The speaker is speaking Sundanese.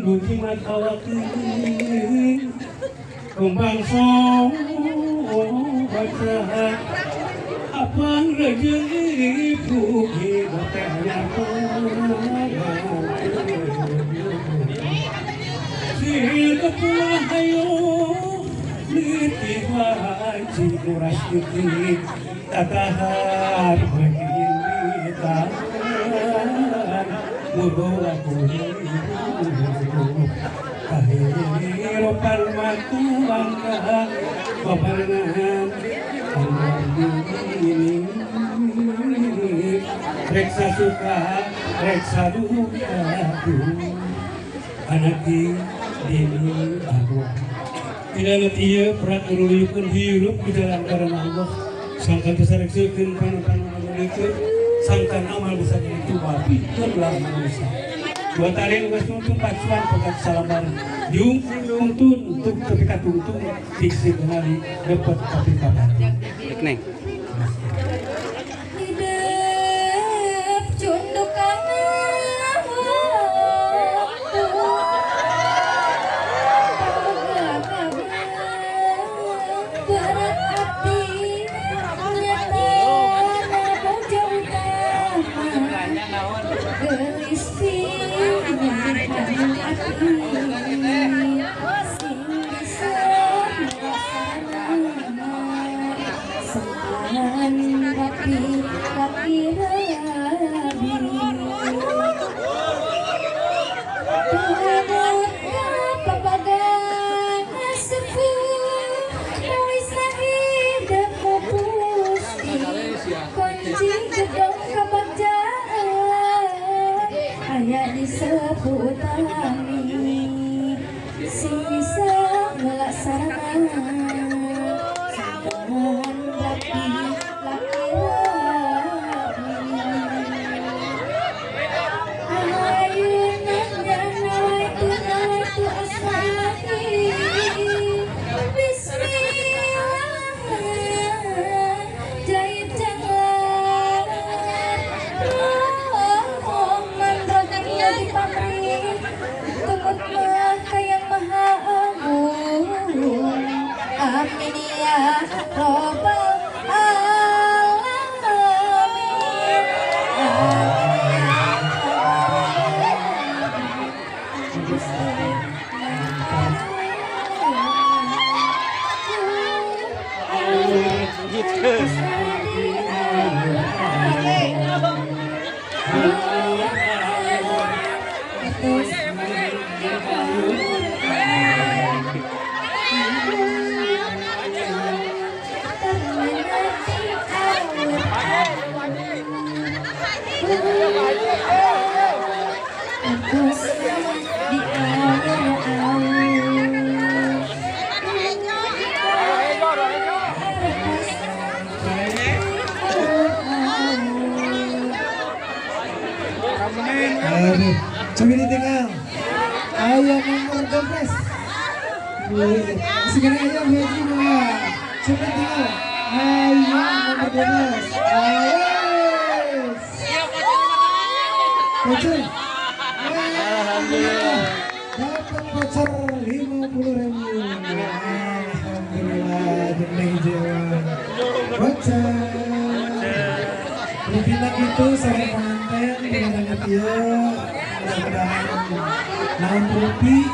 Rindu jimat awakeun kembang soca apa rejeng ibu hidup teh nyata. Hidup hayo nitih wae kuras nitih tatahar begini buru aku kahirupan waktu bangga babarengan ini reksa suka reksa duka anak dini aku tidak ieu perat nuluyukeun hirup di jalan karena Allah sangkan bisa reksekeun panu-panu anu sangkan amal bisa jadi tuba pikeun lah manusia dua tali geus tuntun pacuan pegat salambar diung tuntun untuk tepi ka tungtung tiksi kenali dapat tapi kapan. Neng. Hidup cunduk kana waktu berat hati nyata bojo utama gelis ati sing bisa ngrasana sangkan rapi rapi rabi tumut kapabagan sepuh wis hidup pusti kunci gedong kabagjaan aya di sepuh utami sing bisa ngelaksanakan sangkan rapi laki rabi. Ayuna nawaitu nawaitu asma'illahi bismillah jahit jalan Rahman Rahim di pamrih tumut mah kayang maha agung amin ya robbal alamin amin ya Aduh, coba ditinggal. Ayam nomor 12. Sekarang ayam haji mah. Coba tinggal. Ayam nomor 12. Awas. Voucher. Alhamdulillah. Dapat voucher 50.000. Alhamdulillah. Jeneng Jawa. Voucher. Rutina itu sore pengantin dengan ieu mudah-mudahan naon rupi.